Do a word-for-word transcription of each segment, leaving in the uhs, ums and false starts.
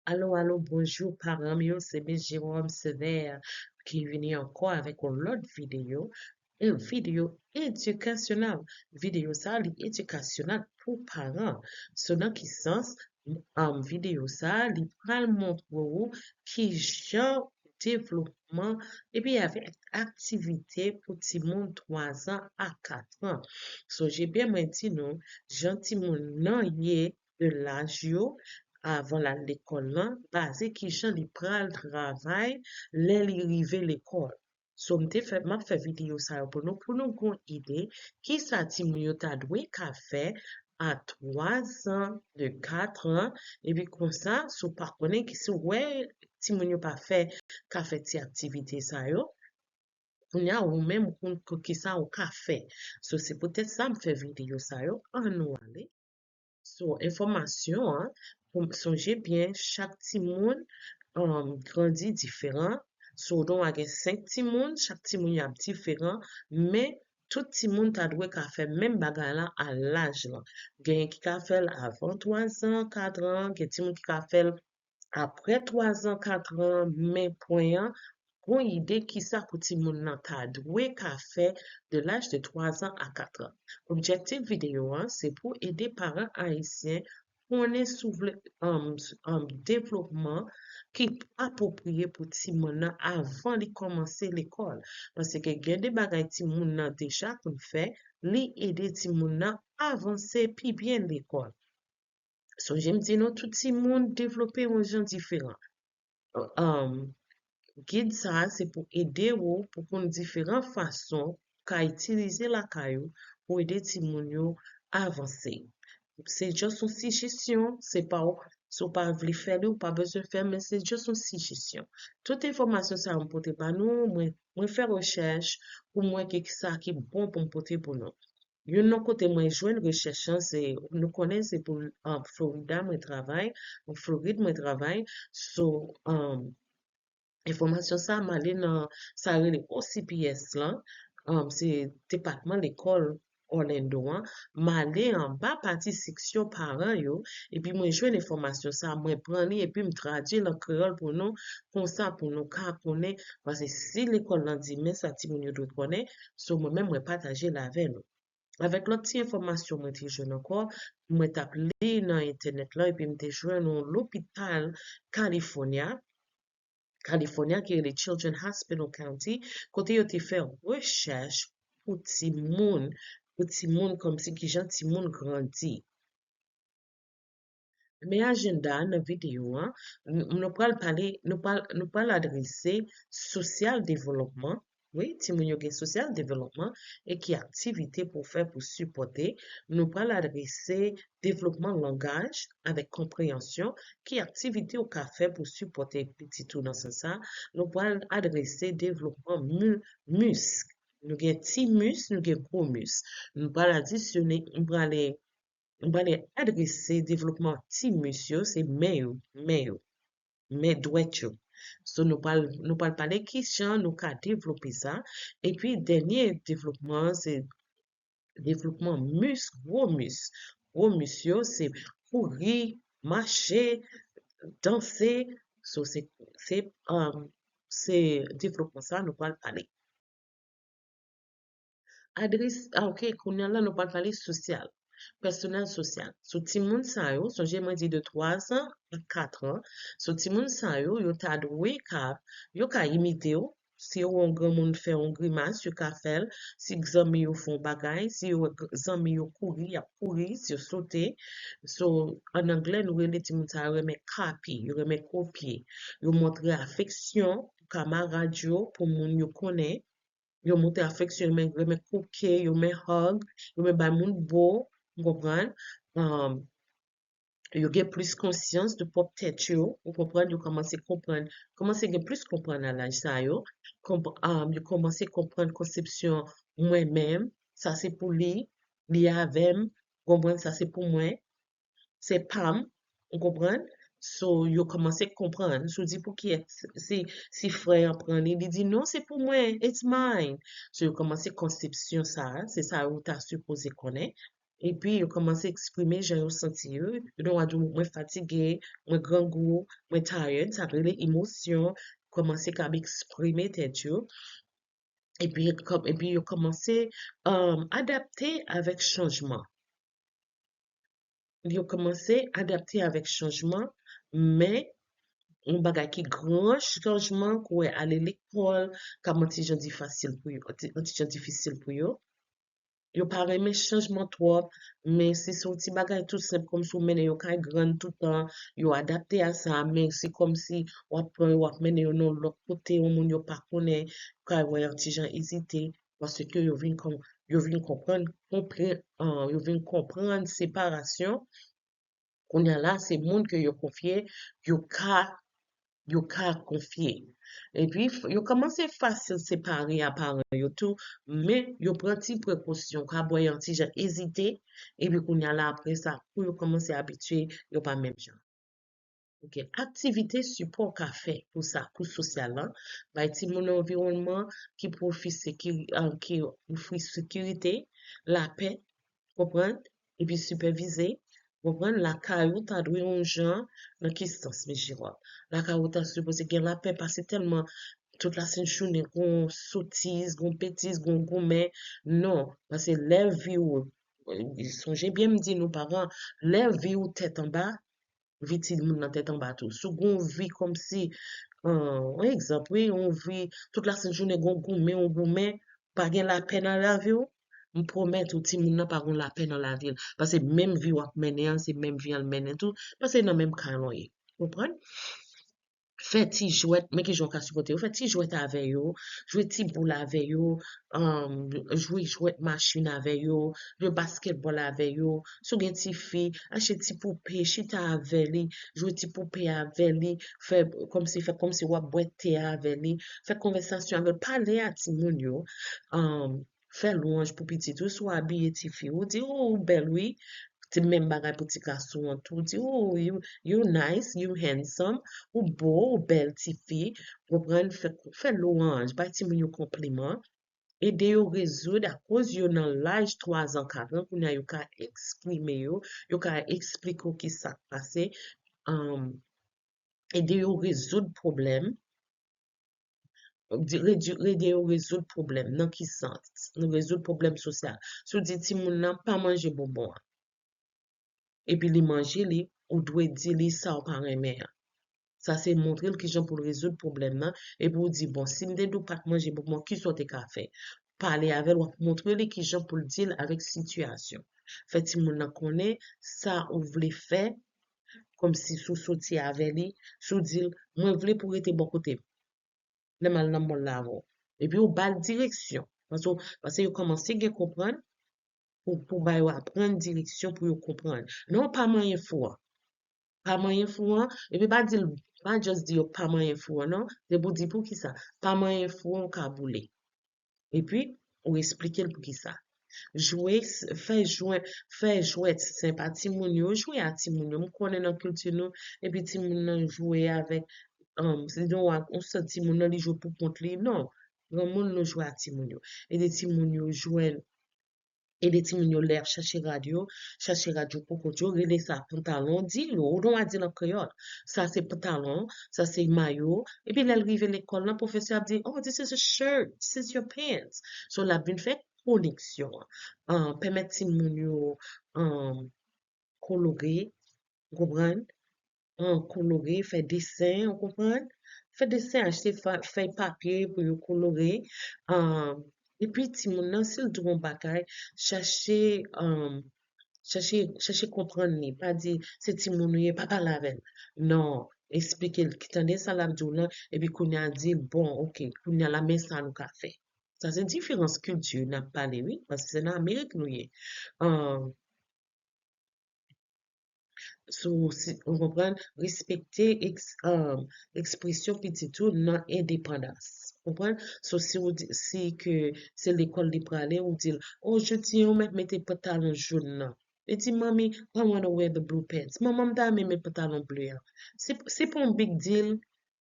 Alo, alo, bonjou paran m yo, se Miss Jérôme Sévère ki vini ankò avèk yon lòt videyo, yon videyo edikasyonèl. Videyo sa li edikasyonèl pou paran. So, nan ki sans? Um, videyo sa li pral montre w ki jan devlopman epi avèk aktivite pou timoun twa zan a kat an. Sonje byen mwen di nou, jan timoun nan ye de laj yo avan l al lekòl lan, baze kijan li pral travay lè li rive lekòl. So, m te fè, m ap fè videyo sa yo pou nou, pou nou gon ide kisa timoun yo ta dwe ka fè a twa zan, de kat an, epi konsa, si w pa konnen ki, si w wè timoun yo pa fè, ka fè ti aktivite sa yo, kounye a ou menm ou konn kisa ou ka fè. So, se poutèt sa m fè videyo sa yo, ann nou ale. So, enfòmasyon an, pou, sonje byen, chak timoun um, grandi diferan. So, w gen senk timoun, chak timoun y ap diferan, men tout timoun ta dwe ka fè menm bagay la a laj lan. Genyen ki ka fè l avan twa zan, kat an, gen timoun ki ka fè l apre twa zan, kat an, men pwen an, gon ide kisa pou timoun nan ta dwe ka fè de laj de twa zan a kat an. Objektif videyo an, se pou ede paran ayisyen konnen sou vle, um, um, devlopman ki apwopriye pou timoun nan avan li kòmanse lekòl. Paske gen de bagay timoun nan deja konn fè, li ede timoun nan avanse pi byen lekòl. Sonje m di nou, tout timoun devlope yon jan diferan. Um, gid sa a se pou ede w pou konn diferan fason ou ka itilize lakay ou pou ede timoun yo avanse. Se just yon sijesyon, se pa w, si w pa vle fè li, ou pa bezwen fè, men se just yon sijesyon. Tout enfòmasyon sa yo m pote ba nou, mwen, mwen fè rechèch pou m wè ki sa ki bon pou m pote pou nou. Youn nan kote mwen jwenn rechèch lan, se, nou konnen se pou, um, Florida mwen travay, Florid mwen travay. So, um, enfòmasyon sa, m ale nan, sa rele O C P S lan, um, se depatman lekòl Orlando an. M ale anba pati seksyon paran yo, epi mwen jwenn enfòmasyon sa, mwen pran li, epi m tradui l an kreyòl pou nou, konsa pou nou ka konnen, paske si lekòl lan di men sa timoun yo dwe konnen, so mwen menm mwen pataje l avè nou. Avèk lòt ti enfòmasyon mwen te jwenn ankò, mwen t ap li nan entènèt lan, epi m te jwenn yon lopital California, California ki rele Children's Hospital County, kote yo te fè rechèch pou timoun, pou timoun kòmsi kijan timoun grandi. Men ajanda nan videyo an, n-, nou pral pale, nou pral, nou pral adrese sosyal devlopman. Wi, timoun yo gen sosyal devlopman e ki aktivite pou fè pou sipòte. Nou pral adrese devlopman langaj avèk konpreyansyon, ki aktivite ou ka fè pou sipòte pitit ou nan sans sa. Nou pral adrese devlopman mi-, misk. Nou gen ti mis, nou gen gwo mis. Nou pral adisyone, nou prale, nou prale adrese devlopman ti mis yo, se men yo, men yo, men dwèt yo. So, nou pral, nou pral pale kijan nou ka devlope sa. Epi, dènye devlopman an, se devlopman mis, gwo mis. Gwo mis yo, se kouri, mache, danse. So, se, se, um, se devlopman sa nou pral pale. Adres, ah, ok, kounye a la, nou pral pale sosyal. Pèsonèl sosyal. So, timoun sa yo, sonje mwen di de twa zan a kat an. So, timoun sa yo, yo ta dwe ka, yo ka imite w. Si yo wè yon granmoun fè yon grimas, yo ka fè l. Si zanmi yo fè yon bagay, si yo wè gr-, zanmi yo kouri, y ap kouri, si yo sote. So, an anglè, nou rele timoun sa yo renmen copy, yo renmen kopye. Yo montre afeksyon pou kamarad yo, pou moun yo konnen. Yo montre afeksyon, yo renmen, renmen koke, yo renmen hug, yo renmen bay moun bo, ou konprann? Um, yo gen plis konsyans de pwòp tèt yo, ou konprann? Yo kòmanse konprann, kòmanse gen plis konprann a laj sa yo. Konp-, um, yo kòmanse konprann konsepsyon mwen menm, sa se pou li, li avè m, ou konprann? Sa se pou mwen, se pa m, ou konprann? So, yo kòmanse konprann. Si w di pou kiyès, si, si frè an pran li, li di, "Non, se pou mwen, it's mine." So, yo kòmanse konsepsyon sa a, se sa ou ta sipoze konnen. Epi yo kòmanse eksprime jan yo santi yo. Yo gen dwa di w, mwen fatige, mwen grangou, mwen tired, sa rele emosyon, kòmanse kab eksprime tèt yo. Epi, epi yo kòmanse um, adapte avèk chanjman. Yo kòmanse adapte avèk chanjman, men yon bagay ki gran chanjman, kou wè ale lekòl, kab yon ti jan difasil pou yo, yon ti jan difisil pou yo. Yo pa renmen chanjman twòp, men si se yon ti bagay tou senp, kòmsi w mennen yo kay grann toutan, yo adapte a sa, men se kòmsi w ap pran yo, w ap mennen yo nan lòt kote, yon moun yo pa konnen, kay wè yon ti jan ezite, paske yo vin kon, yo vin konprann, konpre, uh, yo vin konprann separasyon. Kounye a la, se moun ke yo konfye, yo ka, yo ka konfye. Epi, yo kòmanse fasil separe a paran yo tou, men yo pran ti prekosyon, ka bwè yon ti jan ezite, epi kounye a la, apre sa, kou yo kòmanse abitye, yo pa menm jan. Ok, aktivite sipò w ka fè pou sa, pou sosyal lan, bay timoun nan anviwònman ki pwofise, ki, uh, ki ofri sekirite, lapè, konprann, epi sipèvize, konprann, lakay ou ta dwe yon jan, nan ki sans, Miss Girard? Lakay ou ta sipoze gen lapè, pase tèlman tout lasent jounen, gon sotiz, gon betiz, gon goumen, non, pase lè vi ou, sonje byen m di nou paran, lè vi ou tèt anba, vi timoun nan tèt anba tou. Si w gen yon vi kòmsi, yon egzanp, wi, yon vi, tout lasent jounen gen yon goumen, yon goumen, pa gen lapè nan lavi w, m pwomèt ou, timoun nan pa gen lapè nan lavi l. Paske menm vi w ap mennen an, se menm vi an l mennen tou, paske nan menm kay lan w ye. Konprann? Fè ti jwèt, men ki jan w ka sipòte yo, fè ti jwèt avè yo, jwe ti boul avè yo, um, jwe jwèt machin avè yo, jwe baskètbòl avè yo, si w gen ti fi, achte ti poupe, chita avè li, jwe ti poupe avè li, fè kòmsi, fè kòmsi w ap bwè te avè li, fè konvèsasyon avè l, pale a timoun yo, um, fè lwanj pou pitit ou, si w abiye ti fi, ou di, oh, ou bèl, wi. Ti menm bagay pou ti gason an tou, di, oh, you, you nice, you handsome, ou bo, ou bèl ti fi, konprann, fè, fè lwanj, bay timoun yo konpliman, ede yo rezoud, akoz yo nan laj twa zan, kat zan, kounye a yo ka eksprime yo, yo ka eksplike w ki sa k pase, um, ede yo rezoud pwoblèm, di- redi- ede yo rezoud pwoblèm. Nan ki sans? Nou rezoud pwoblèm sosyal. Si w di timoun nan pa manje bonbon an, epi li manje li, ou dwe di li sa w pa renmen an. Sa se montre l kijan pou l rezoud pwoblèm nan, epi w di, bon, si m te di w pa t manje bonbon, kisa w te ka fè? Pale avè l, w ap montre li kijan pou l deal avèk sitiyasyon. Fè timoun nan konnen sa ou vle fè, kòmsi si w soti avè li, si w di l, mwen vle pou w rete bò kote m lè m al nan mòl la avè w. Epi w ba l direksyon. Paske, paske yo kòmanse gen konprann pou, pou ba yo aprann direksyon pou yo konprann. Non, pa manyen fou an. Pa manyen fou an, epi pa di l, pa just di yo pa manyen fou an, non. Se pou di poukisa. Pa manyen fou an, ou ka boule. Epi, ou eksplike l poukisa. Jwe, fè jwèt, fè jwèt senp a timoun yo, jwe a timoun yo. M konnen nan kilti nou, epi timoun nan jwe avèk, um, si nou wè, ou santi timoun nan li jwe pou kont li. Non, granmoun nou jwe a timoun yo. Ede timoun yo jwenn, ede timoun yo lè y ap chache rad yo, chache rad yo pou kont yo, rele sa pantalon, di yo, ou dwe di l an kreyòl. Sa se pantalon, sa se mayo. Epi lè l rive lekòl lan, pwofesè ap di, oh, this is a shirt, this is your pants. So, l ap vin fè koneksyon an. Ah, pèmèt timoun yo, ah, kolore, ou konprann? Ah, kolore, fè desen, ou konprann? Fè desen, achte fa- fèy papye pou yo kolore. Ah, epi timoun nan, si l di w yon bagay, chache, ah, chache, chache konprann li. Pa di, se timoun ou ye, pa pale avè l. Non, eksplike l, tande sa l ap di w lan, epi kounye a di, bon, ok, kounye a la, men sa nou ka fè. Sa se diferans kilti n ap pale, wi, paske se nan Amerik nou ye. Ah, so, si, ou konprann, respekte eks- ah, ekspresyon pitit ou nan endepandans. Konprann? So, si ou di, si ke se lekòl li prale, ou di l, oh, jodi a, ou mèt mete pantalon jòn nan. Li di, mommy, I wanna wear the blue pants. Manman, m ta renmen met pantalon ble an. Se, se pa yon big deal.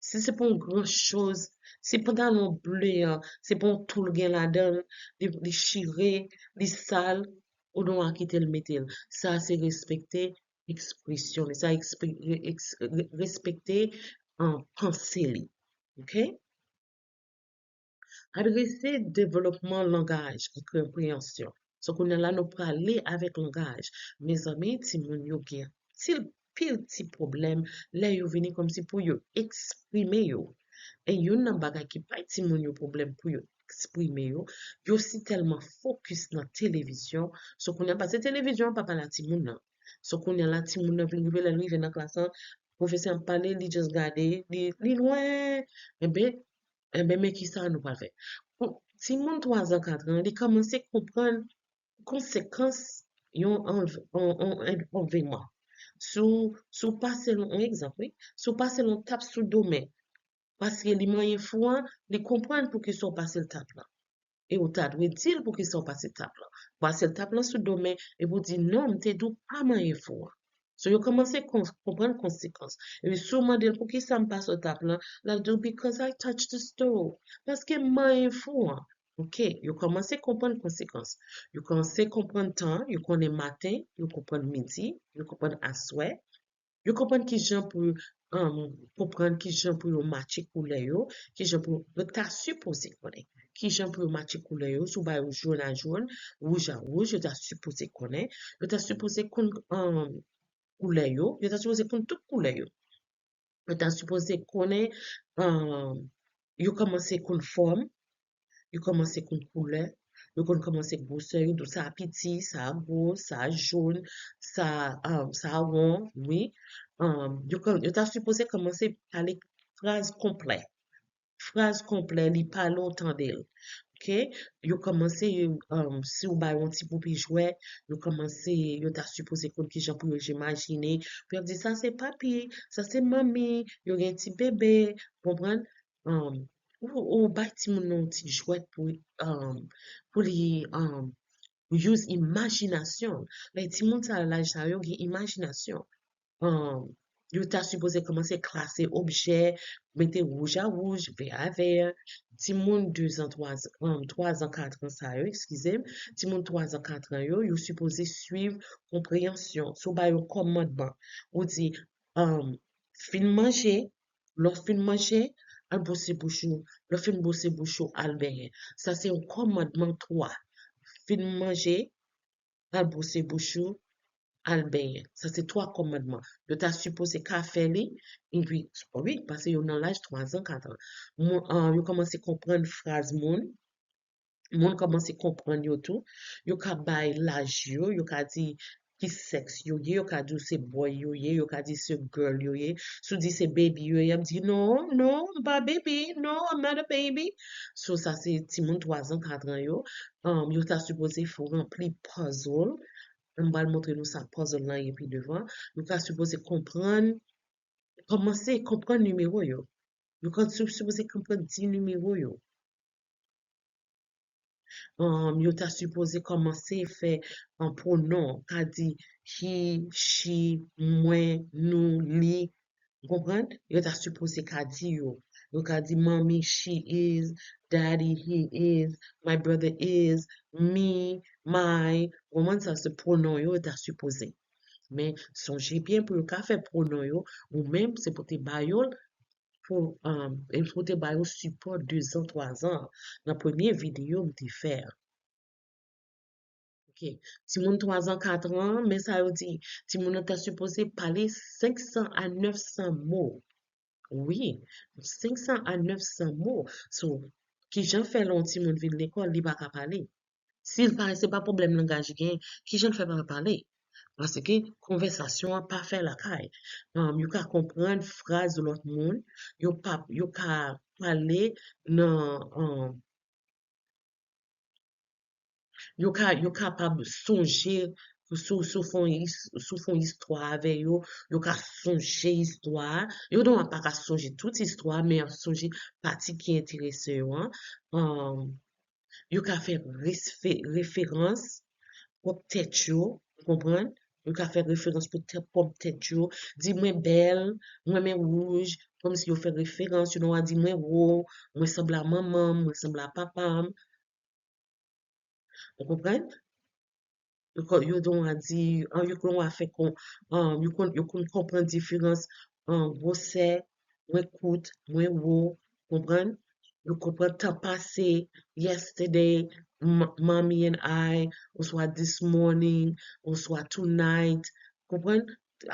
Si se pa yon gran choz, si pantalon ble an, se pa yon tou l gen ladan l, li, li chire, li sal, ou gen dwa kite l mete l. Sa se respekte ekspresyon li, sa ekspre- re- eks- re- respekte, um, panse li. Oke? Adrese devlopman langaj ak konpreyansyon. So, kounye a la, nou prale avèk langaj. Mezanmi, timoun yo gen anpil, pil ti pwoblèm lè yo vini kòmsi pou yo eksprime yo. E youn nan bagay ki bay timoun yo pwoblèm pou yo eksprime yo, yo si tèlman fokis nan televizyon. So, kounye a, paske televizyon an pa pale a timoun nan. So, kounye a la, timoun nan vin rive, lè l rive nan klas lan, pwofesè an ap pale, li just gade, li, li lwen. Enben, enben, men kisa nou pral fè? Pou timoun twa zan, kat an, li kòmanse konprann konsekans yon anv- yon, yon, yon enveman. Si w, si w pase l yon egzanp, wi, si w pase l yon tap sou do men, paske li manyen fou an, li konprann poukisa w pase l tap lan. E ou ta dwe di l poukisa w pase tap lan. Pase l tap lan sou do men, epi w di, "Non, m te di w pa manyen fou an." So, yo kòmanse kon- konprann konsekans. Epi si w mande l, "Poukisa m pase w tap lan?" L ap di w, "Because I touch the stove." Paske m manyen fou an. Oke, yo kòmanse konprann konsekans. Yo kòmanse konprann tan, yo konnen maten, yo konprann midi, yo konprann aswè. Yo konprann kijan pou, um, konprann kijan pou yo matche koulè yo, kijan pou yo ta sipoze konnen. Kijan pou yo matche koulè yo, si w ba yo jòn a jòn, wouj a wouj, yo ta sipoze konnen. Yo ta sipoze konn, um, koulè yo, yo ta sipoze konn tout koulè yo. Yo ta sipoze konnen, um, yo kòmanse konn fòm, yo kòmanse konn koulè, yo konn kòmanse gwosè, yo di w sa a piti, sa a gwo, sa a jòn, sa, um, sa a won, wi. Um, yo, kò- yo ta sipoze kòmanse pale fraz konplè. Fraz konplè, li pale, w tande l. Oke? Yo kòmanse, um, si w ba yo yon ti poupi jwèt, yo kòmanse, yo ta sipoze konn kijan pou yo imajine. Pou yo di, "Sa se papi, sa se manmi, yo gen ti bebe." Konprann? Um, ou, ou bay timoun nan yon ti jwèt pou, um, pou li, um, use imajinasyon. Like, timoun sa, laj sa yo gen imajinasyon. Um, yo ta sipoze kòmanse klase objè, mete wouj a wouj, vè a vè. Timoun de zan, twa zan, um, twa zan, kat an sa yo, eskize m, timoun twa zan, kat an yo, yo sipoze swiv konpreyansyon. Si w ba yo kòmandman, ou di, um, "Fin manje, lè w fin manje, al bwose bouch ou. Lè w fin bwose bouch ou, al benyen." Sa se yon kòmandman twa. Fin manje, al bwose bouch ou, al benyen. Sa se twa kòmandman. Yo ta sipoze ka fè li, epi, wi, paske yo nan laj twa zan, kat an. Moun, ah, yo kòmanse konprann fraz moun. Moun kòmanse konprann yo tou. Yo ka bay laj yo, yo ka di ki sèks yo ye, yo ka di w se boy yo ye, yo ka di se girl yo ye. Si w di se baby yo ye, y ap di, "Non, non, m pa baby, no, I'm not a baby." So, sa se timoun twa zan, kat an yo. Um, yo ta sipoze fè w ranpli puzzle. M pral montre nou sa puzzle lan ye pi devan. Yo ta sipoze konprann, kòmanse konprann nimewo yo. Yo ka si- sipoze konprann di nimewo yo. Um, yo ta sipoze kòmanse fè, um, pwonon, ka di he, she, mwen, nou, li. Ou konprann? Yo ta sipoze ka di yo. Yo ka di, "Mommy, she is, daddy, he is, my brother is, me, my." Ou konprann sa se pwonon yo, yo ta sipoze. Men sonje byen, pou yo ka fè pwonon yo, ou menm, se pou te ba yo l pou, um, e pou te ba yo sipò de zan, twa zan. Nan premye videyo m te fè a. Oke. Timoun twa zan, kat an, men sa yo di, timoun nan ta sipoze pale senk san a nèf san mo. Wi, senk san a nèf san mo. So, kijan fè lè yon timoun vin lekòl, li pa ka pale? Si l pa, se pa pwoblèm langaj li gen, kijan l fè pa pale? Paske konvèsasyon an pa fè lakay. Um, yo ka konprann fraz lòt moun, yo pa, yo ka pale nan, um, yo ka, yo kapab sonje sou, sou fon, sou fon istwa avè yo, yo ka sonje istwa. Yo dwa pa ka sonje tout istwa, men y ap sonje pati ki enterese yo an. Um, yo ka fè resfe- referans pwòp tèt yo, ou konprann? Yo ka fè referans pou tè- pwòp tèt yo. Di, "Mwen bèl, mwen renmen wouj," kòmsi yo fè referans, yo dwa di, "Mwen wo, mwen sanble a manman m, mwen sanble a papa m." Ou konprann? Yo ko- yo dwa di, an, yo konn fè kon, an, yo konn, yo konn konprann diferans an gwosè, mwen kout, mwen wo, konprann? Yo konprann tan pase, yesterday, m- mommy and I, oswa this morning, oswa tonight, konprann?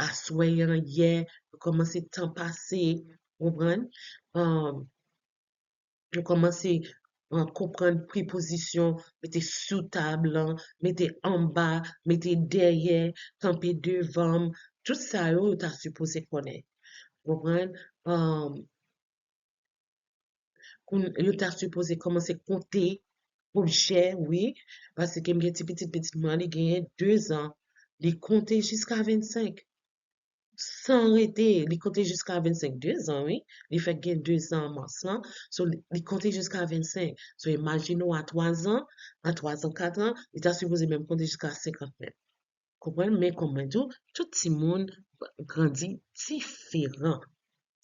Aswè an, yè, yo kòmanse tan pase, konprann? Um, yo kòmanse uh, konprann prepozisyon, mete sou tab lan, mete anba, mete dèyè, kanpe devan m. Tout sa yo, yo ta sipoze konnen. Konprann? Um, koun- yo ta sipoze kòmanse konte objè, wi, paske m gen ti pitit, pitit mwen, li genyen de zan. Li konte jiska vennsenk. San rete, li konte jiska vennsenk, de zan, wi. Li fèk gen de zan an mas lan. So, li, li konte jiska vennsenk. So, imajine w a twa zan, a twa zan, kat an, li ta sipoze menm konte jiska senkant menm. Konprann? Men kòm mwen di w, tout timoun grandi diferan.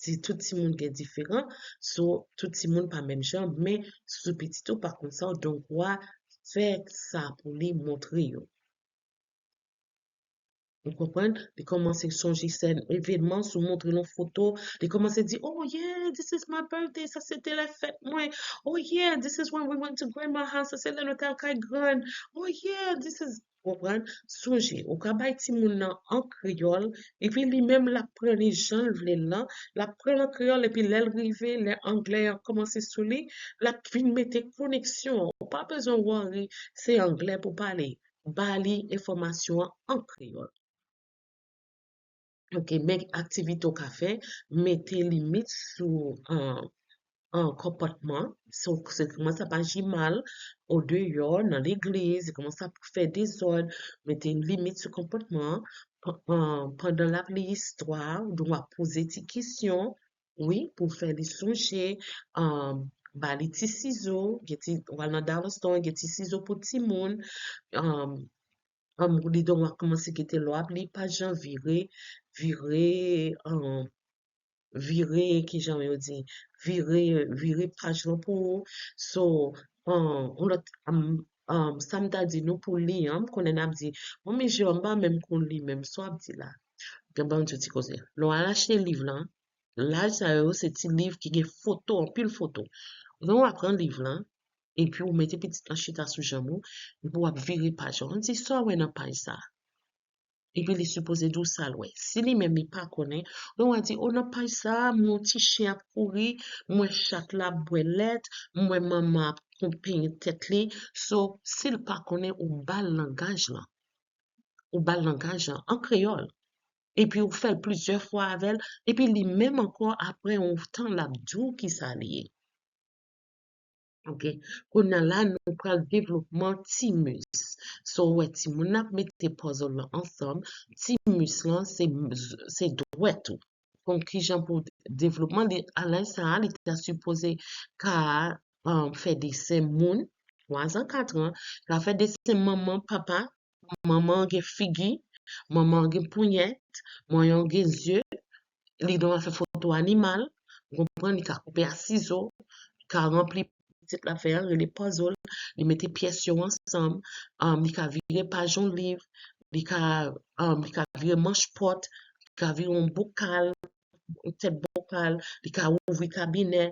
Si tout timoun gen diferan, so, tout timoun pa menm jan, men si pitit ou pa konn sa, w gen dwa fè sa pou li, montre yo. Ou konprann? Li kòmanse sonje sèn evènman, si w montre l yon foto, li kòmanse di, "Oh yeah, this is my birthday, sa se te lè fèt mwen. Oh yeah, this is when we went to grandma house, sa se lè nou t al kay grann. Oh yeah, this is," Ou konprann? Sonje, ou ka bay timoun nan an kreyòl, epi li menm l ap pran li jan l vle l lan, l ap pran l an kreyòl, epi lè l rive, lè anglè an kòmanse sou li, l ap vin mete koneksyon an. Ou pa bezwen worry, se anglè pou pale. Ba li enfòmasyon an an kreyòl. Ok, men aktivite w ka fè, mete limit sou an, an konpòtman. So, se kòmanse ap aji mal odeyò, nan legliz, se kòmanse ap fè dezòd, mete limit sou konpòtman an. Pan- an- pandan l ap li istwa, ou dwe poze ti kesyon, wi, pou fè li sonje, an, ba li ti sizo, gen ti, w al nan dollar store, gen ti sizo pou timoun, an, an, li dwe kòmanse kite lè w ap li paj lan vire, vire, an, vire, kijan yo di, vire, vire paj lan pou ou. So, an, yon lòt, an, an, sa m ta di nou pou li an, m konnen n ap di, "Manmi Jean, m pa menm konn li menm, sa w ap di la?" Gen ban m di w ti koze. Lè w al achte liv lan, laj sa yo, se ti liv ki gen foto, anpil foto. Lè w ap pran liv lan, epi w mete pitit lan chita sou janm ou, epi w ap vire paj lan. Di sa w wè nan paj sa. Epi li sipoze di w sa l wè. Si li menm li pa konnen, ou a di, "O, nan paj sa a, m wè yon ti chen ap kouri, m wè chat la ap bwè lèt, m wè manman ap konn penyen tèt li." So, si l pa konnen, ou ba l langaj lan. Ou ba l langaj lan an kreyòl. Epi ou fè l plizyè fwa avè l, epi li menm ankò, apre yon tan, l ap di w kisa li ye. Ok. Kounye a la, nou pral devlopman ti mus. So, ou wè timoun nan ap mete puzzle lan ansanm. Ti mus lan, se, se dwèt ou. Konn kijan pou devlopman li, a laj sa a, li ta sipoze ka, um, fè desen moun, twa zan, kat an, ka fè desen manman, papa, manman an gen figi, manman an gen ponyèt, manman an gen zye, li dwe fè foto animal, ou konprann, li ka koupe a sizo, li ka ranpli pitit la fè an, rele puzzle, li mete pyès yo ansanm, um, li ka vire paj yon liv, li ka, um, li ka vire manch pòt, li ka vire yon bokal, yon tèt bokal, li ka ouvri kabinè.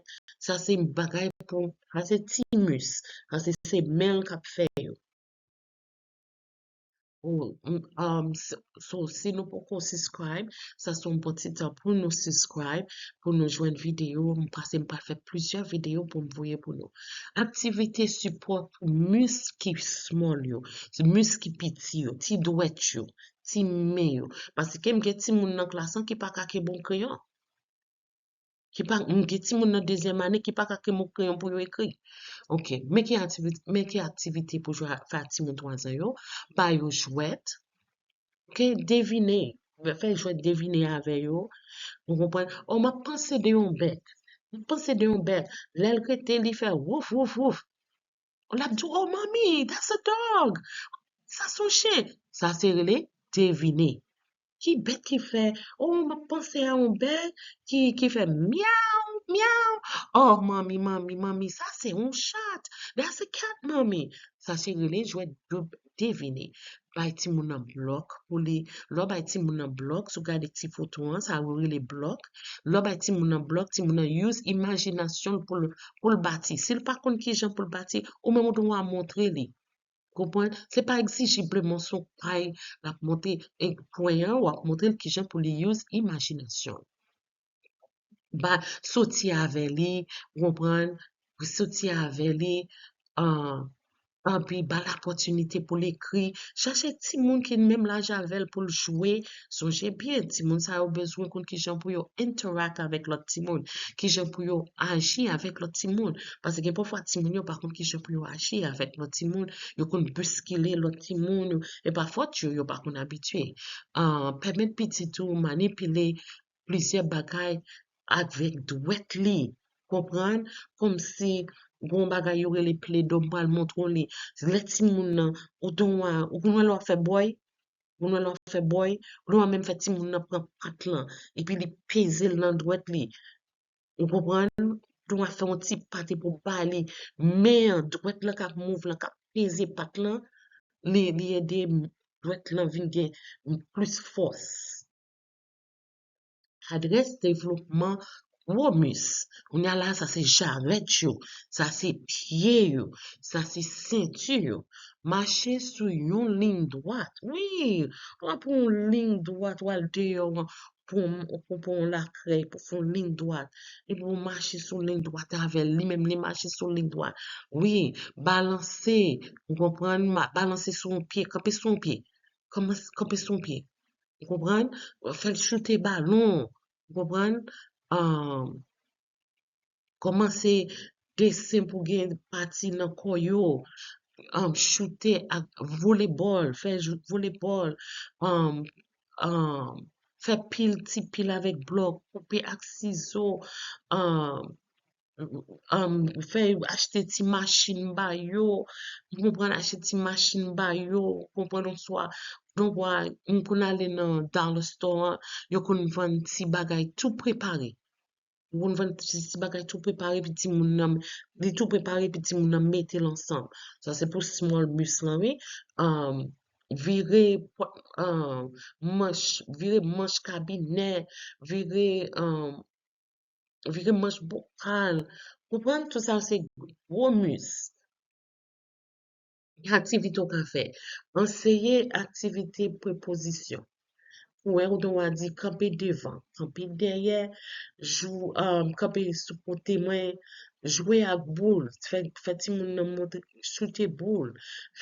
Sa se bagay pou, sa se ti mus, sa se, se men l k ap fè yo. Oh, m- um, s- so, si nou poko subscribe, sa se yon bon ti tan pou nou subscribe, pou nou jwenn videyo. M pase, m pral fè plizyè videyo pou m voye pou nou. Aktivite sipò pou mus ki small yo, mus ki piti yo, ti dwèt yo, ti men yo. Paske m gen timoun nan klas lan ki pa ka kenbe yon kreyon. Ki pa, m gen timoun nan dezyèm ane ki pa ka kenbe yon kreyon pou yo ekri. Ok, men ki aktivite, men ki aktivite pou jwe a- fè ak timoun twa zan yo, ba yo jwèt. Ok, devine, fè jwèt devine avè yo. Ou konprann? Oh, m ap panse de yon bèt. M ap panse de yon bèt. Lè l rete, li fè wouf, wouf, wouf. L ap di, "Oh, mommy, that's a dog. Sa se yon chen." Sa se rele devine. Ki bèt ki fè, "Oh, m ap panse a yon bèt ki, ki fè myaw, myaw. Oh, mommy, mommy, mommy, sa se yon chat. That's a cat, mommy." Sa se rele jwèt de- devine. bay timoun nan blòk pou li, lè w bay timoun nan blòk, si w gade ti foto an, sa yo rele blòk, lè w bay timoun nan blòk, timoun nan use imajinasyon l pou l, pou l bati. Si l pa konn kijan pou l bati, ou menm ou dwa montre li. Konprann? Se pa egzijibleman se yon kay l ap monte, e kwen an, w ap montre l kijan pou li use imajinasyon l. Ba, soti avè li, ou konprann? Soti avè li, ah, anpi ba l opòtinite pou l ekri. Chache timoun ki menm laj avè l pou l jwe. Sonje byen, timoun sa yo bezwen konn kijan pou yo interact avèk lòt timoun, kijan pou yo aji avèk lòt timoun. Paske gen pafwa timoun yo pa konn kijan pou yo aji avèk lòt timoun, yo konn boskile lòt timoun, yo, e pa fòt yo, yo pa konn abitye. Ah, pèmèt pitit ou manipile plizyè bagay avèk dwèt li. Konprann? Kòmsi gon bagay yo rele pledo, m pral montre w li. Lè timoun nan, ou dwa, ou konn wè lè w ap fè bòy, ou konn wè lè w ap fè bòy, ou dwa menm fè timoun nan pran pat lan, epi li peze l nan dwèt li. Ou konprann? Ou dwa fè yon ti pat epi w ba li men an, dwèt lan k ap mouv lan, k ap peze pat lan, li, li ede dwèt lan vin gen plis fòs. Adrès devlopman gwo mis. Kounye a la, sa se jarèt yo, sa se pye yo, sa se senti yo. Mache sou yon liy dwat. Wi, w ap pran yon liy dwat, w al deyò an, pou, pou, pou yon lakrèy, pou fè yon liy dwat. Epi w mache sou liy dwat avè l, li menm li mache sou liy dwat. Wi, balanse, ou konprann, ma- balanse sou yon pye, kanpe sou yon pye. Kòmanse kanpe sou yon pye. Ou konprann? Fè l choute balon. Ou konprann? Ah, kòmanse desen pou gen pati nan kò yo. Ah, choute ak volebòl, fè jou- volebòl. Ah, ah, fè pil, ti pil avèk blòk, koupe ak sizo. Ah, um, fè achte ti machin ba yo, ou konprann, achte ti machin ba yo, ou konprann, oswa, donk, wa, m konn ale nan dollar store an, yo konn vann ti bagay tou prepare. Yo konn vann ti, ti bagay tou prepare, epi timoun nan, li tou prepare, epi timoun nan mete l ansanm. Sa se pou small mis lan, wi. Um, vire, pwa- um, manch, vire manch kabinè, vire, um, vire manch bokal. Konprann? Tout sa yo se gwo mis. Ki aktivite w ka fè? Anseye aktivite prepozisyon. Ou wè, ou dwa di kanpe devan, kanpe dèyè, jou, um, kanpe sou kote mwen, jwe ak boul, fè, fè timoun nan monte, choute boul,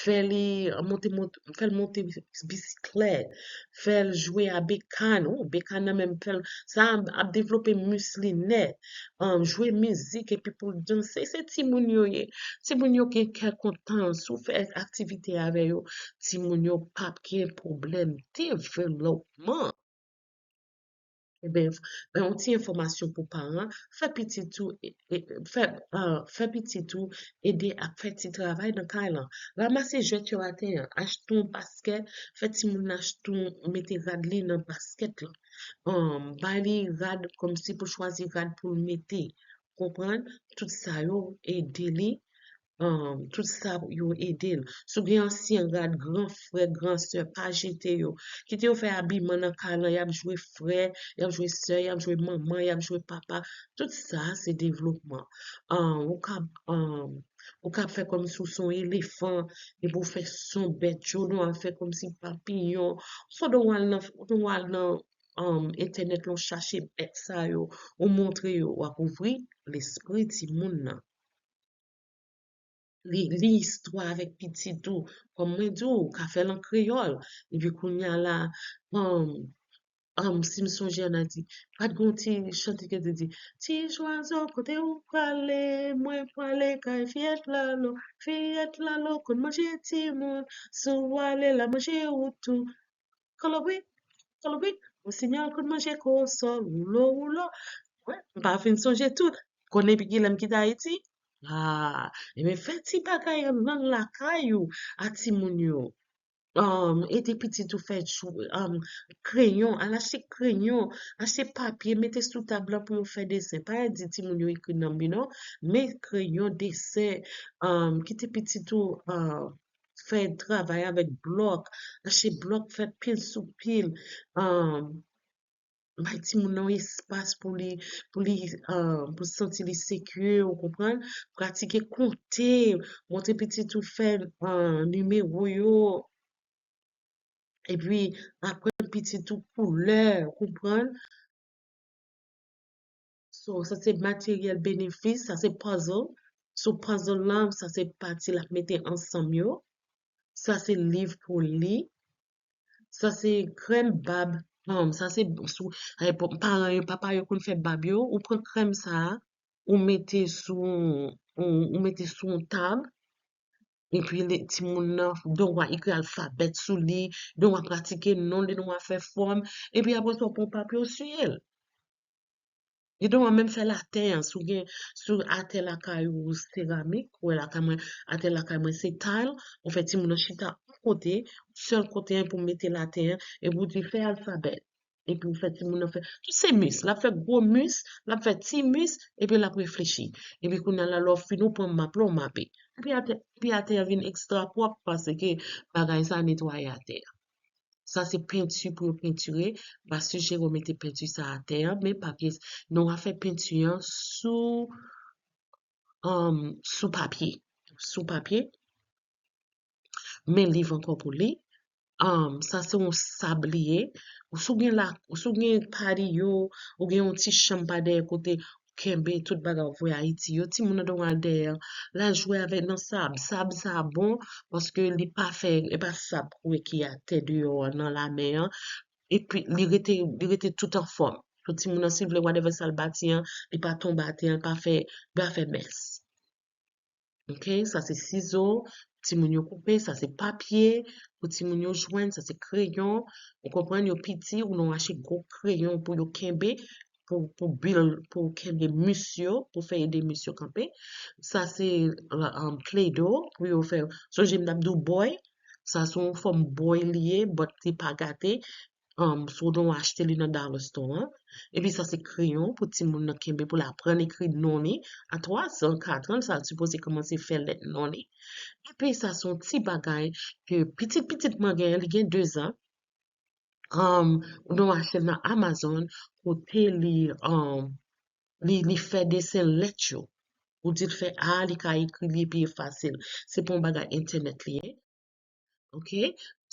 fè li monte, monte, fè l monte bisiklèt, fè l jwe a bekàn, o, bekàn nan menm, fè l, sa ap devlope mis li nèt. Um, jwe mizik epi pou l danse, se timoun yo ye. Timoun yo gen kè kontan, si w fè aktivite avè yo, timoun yo p ap gen pwoblèm devlopman. Ebyen, yon ti enfòmasyon pou paran, fè pitit ou, e, e, fè, ah, fè pitit ou ede ak fè ti travay nan kay lan. Ranmase jwèt yo atè an, achte yon baskèt, fè timoun nan achte yon, mete rad li nan baskèt lan. Um, ba li rad kòmsi pou chwazi rad pou l mete. Konprann? Tout sa yo ede li. Um, tout sa yo ede l. Si w gen ansyen rad, gran frè, gran sè, pa jete yo. Kite yo fè abiman nan kay lan, y ap jwe frè, y ap jwe sè, y ap jwe manman, y ap jwe papa. Tout sa se devlopman. Um, ou ka, um, ou ka fè kòmsi w se yon elefan, epi w fè son bèt yo, non, w ap fè kòmsi papiyon. Ou dwe al nan, ou dwe al nan, um, entènèt lan, w chache bèt sa yo, ou montre yo, w ap ouvri lespri timoun nan. Li, li istwa avèk pitit ou. Kòm mwen di w, ou ka fè l an kreyòl. Epi kounye a la, um, um, si m sonje, ann a di, pa t gon ti chante ki te di, ti zwazo, kote ou prale, mwen prale kay fiyèt lalo, fiyèt lalo konn manje timoun, si w ale l ap manje ou tou. Kolobri, kolobri, wosinyòl konn manje kòsòl, woulo, woulo. Mwen, m pa fin sonje tout. Konnen epi kilè m kite Ayiti? Ah, ebyen, fè ti bagay an nan lakay ou a timoun yo. Um, ede pitit ou fè jou, um, kreyon, al achte kreyon, achte papye, mete sou tab lan pou yo fè desen. Pa di timoun yo ekri non, men kreyon, desen, um, kite pitit ou, um, fè travay avèk blòk, achte blòk, fè pil sou pil, um, bay timoun nan yon espas pou li, pou li, uh, pou santi li sekire, ou konprann? Pratike konte, montre pitit ou fè, uh, nimewo yo, epi aprann pitit ou koulè, ou konprann? So, sa se materyèl benefis, sa se puzzle. So, puzzle lan, sa se pati l ap mete ansanm yo. Sa se liv pou li. Sa se krèm bab. Um, sa se sou, eh, bon, paran yo, papa yo konn fè bab yo. Ou pran krèm sa a, ou mete sou, ou, ou mete sou yon tab. Epi le, timoun nan, donk w a ekri alfabè sou li, donk w a pratike non li, donk w a fè fòm. Epi apre sa, w pran papye, w siye l. Li donk w a menm fè latè an, si w gen, si w atè lakay ou seramik, ou wè lakay mwen, atè lakay mwen se tile, ou fè timoun nan chita yon kote, sèl kote an pou mete latè an, epi w di fè alfabè. Epi w fè timoun nan fè, tout se mis, l ap fè gwo mis, l ap fè ti mis, epi l ap reflechi. Epi kounye a la, lè w fini, w pran map la, w mape. Epi atè, epi atè a vin ekstra pwòp, paske bagay sa netwaye atè a. Sa se penti pou yo pentire. M pa sijere w mete penti sa atè a, men papye, nou a fè penti an sou, um, sou papye. Sou papye. Men liv ankò pou li. Um, sa se yon sab li ye. Si w gen la, si w gen patiyo, ou gen yon ti chanm pa dèyè kote, kenbe tout bagay ou voye Ayiti yo, timoun nan dwe al dèyè, l al jwe avèk nan sab. Sab sa bon, paske li pa fè, e pa sab kouye ki atè deyò an, nan lamè an. Epi li rete, li rete tout anfòm. So timoun nan, si l vle whatever sa l bati an, li pa tonbe atè, li pa fè, li pa fè mès. Ok, sa se sizo, timoun yo koupe, sa se papye, pou timoun yo jwenn, sa se kreyon. Ou konprann, yo piti, ou nou achte gwo kreyon pou yo kenbe, pou, pou build, pou kenbe mis yo, pou fè ede mis yo kanpe. Sa se, uh, um, Play-Doh, pou yo fè, sonje m t ap di w boy, sa se yon fòm boy li ye, but li pa gate. Um, so nou achte li nan dollar store an. Epi sa se kreyon pou timoun nan kenbe pou l aprann ekri non li. A twa zan, kat an, sa l sipoze kòmanse fè lèt non li. Epi sa se yon ti bagay ke pitit pitit mwen genyen, li gen de zan. Um, nou achte l nan Amazon, kote li, um, li, li fè desen lèt yo. Ou di l fè A, li ka ekri li epi e fasil. Se pa yon bagay entènèt li ye. Ok?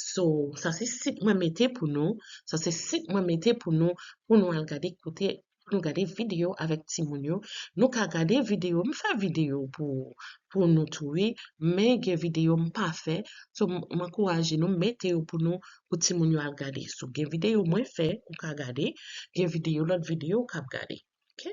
So, sa se sit mwen mete pou nou. Sa se sit mwen mete pou nou, pou nou al gade kote, pou nou gade videyo avèk timoun yo. Nou ka gade videyo, m fè videyo pou, pou nou tou, wi. Men gen videyo m pa fè. So, m, m ankouraje nou, mete yo pou nou, pou timoun yo al gade. So, gen videyo mwen fè, ou ka gade. Gen videyo, lòt videyo, ou ka ap gade. Ok?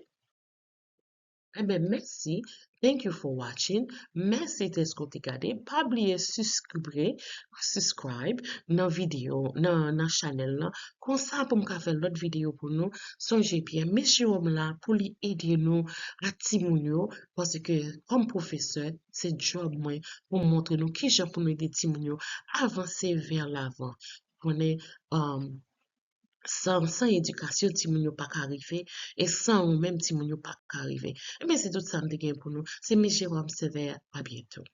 Enben, mèsi. Thank you for watching. Mèsi dèske w te gade. Pa bliye subscribe, subscribe nan videyo, nan, nan chanèl lan. Konsa pou m ka fè lòt videyo pou nou. Sonje byen, Miss Jerome la pou li ede nou ak timoun yo, paske kòm pwofesè, se djòb mwen pou m montre nou kijan pou nou ede timoun yo avanse vè lavan. Konnen, um, san, san edikasyon, timoun yo pa ka rive, e san ou menm, timoun yo pa ka rive. Enben, se tout sa m te gen pou nou. Se Miss Jerome Sévère. A byento.